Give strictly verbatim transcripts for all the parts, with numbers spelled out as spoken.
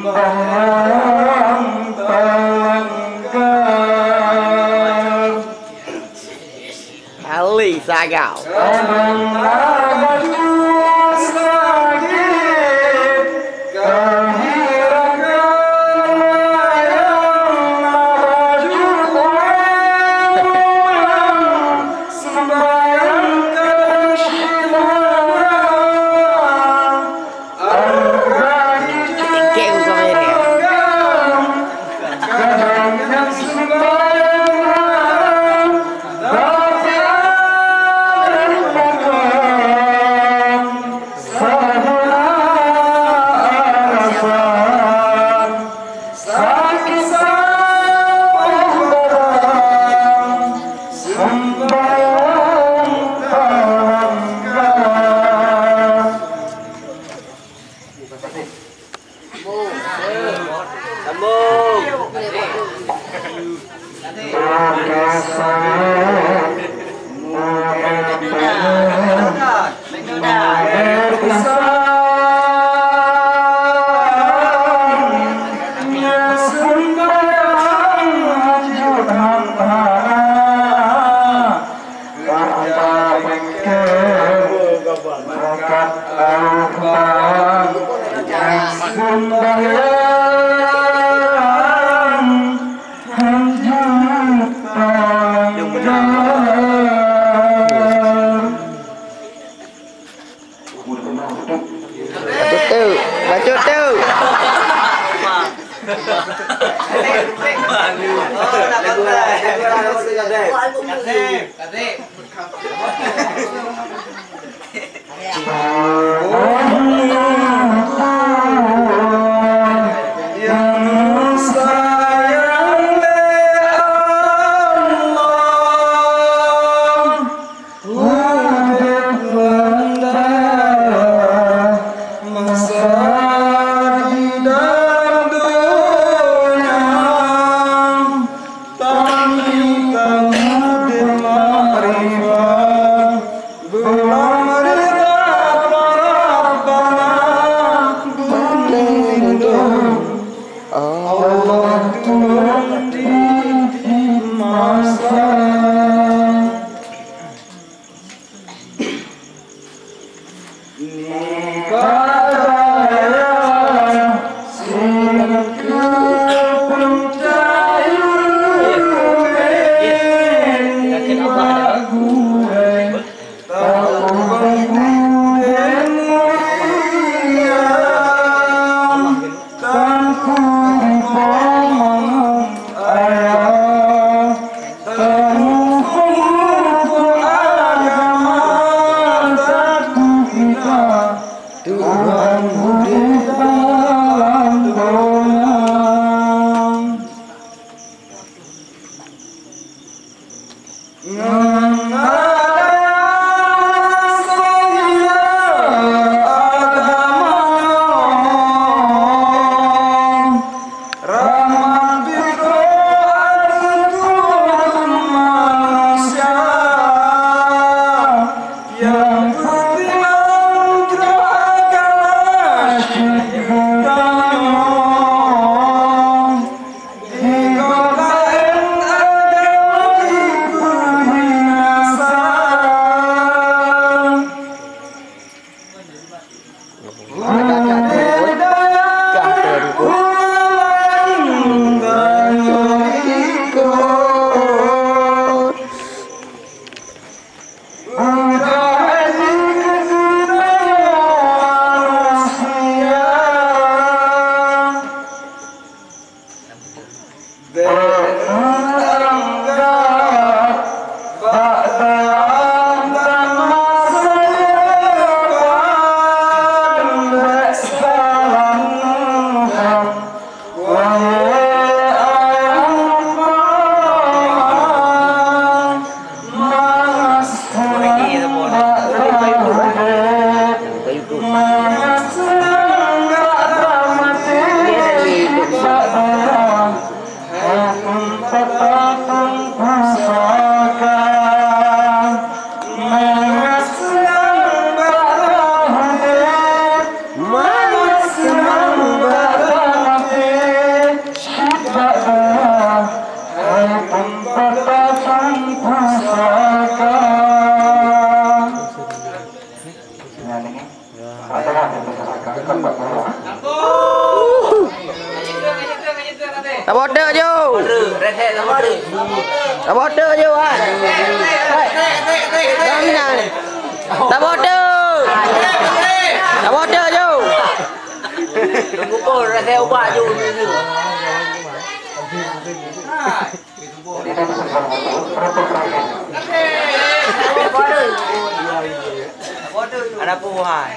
Sembahyang talangkar. Kali sagau. Kadang na baju sakit, kahirakan layang na baju kuning, sembahyang kadang syedara. Sambung. Karena bengkel meukat Allah nyang sembahyang hanjeuet tanggai. Bacut tu, bacut tu. Udeb lam dayah masa di dalam donya, tanyoe udeb makrifat, beulam rida Rabbana, beulindong Allah Tuhan di, di masa. Tanyoe di peumangat ayah, tanyoe peumutu agama, tantu kita Tuhan udeb dalam donya. Saboh teuk ju. Saboh teuk ju, hai. Hai. Saboh teuk. Saboh teuk ju. Tunggu pun, rasa ubak ju. Ada puhan.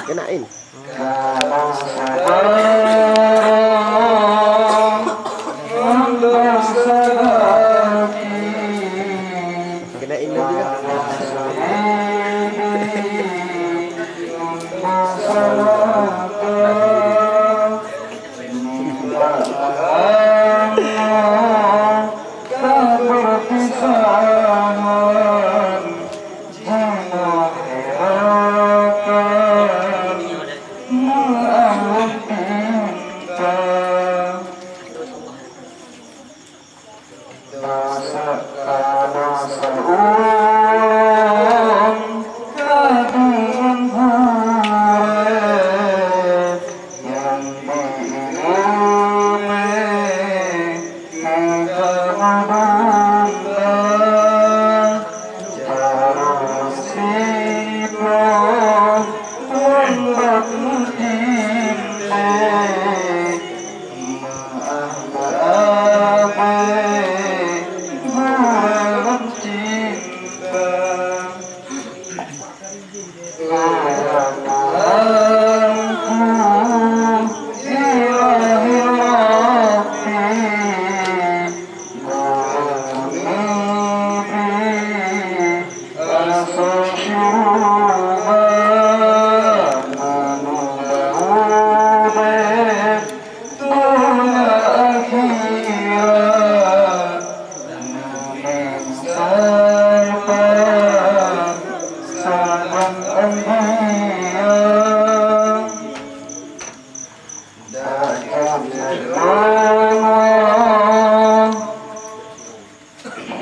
Keunain. Keunain lagi lah.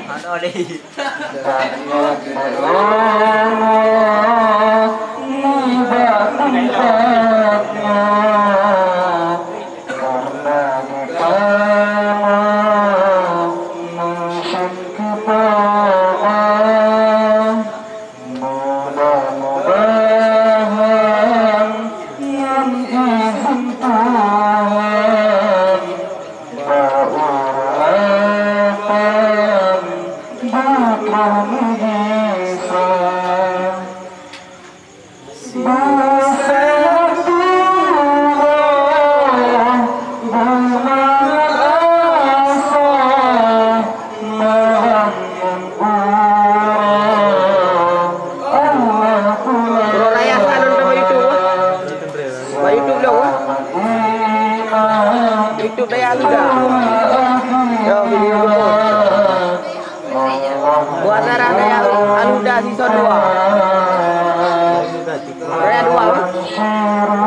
Hana lé. Mudah-mudahan ngon izin Tuhan, bak uroe akan butroh meugisa. Beuseuhat tuha, beumangat asa, Uroe raya salon ka bak YouTube, ah. Bak YouTube lom, ah. YouTube Dayah Al Huda. Yo, video lom. Buat acara Dayah Al Huda season dua. Raya dua, ah.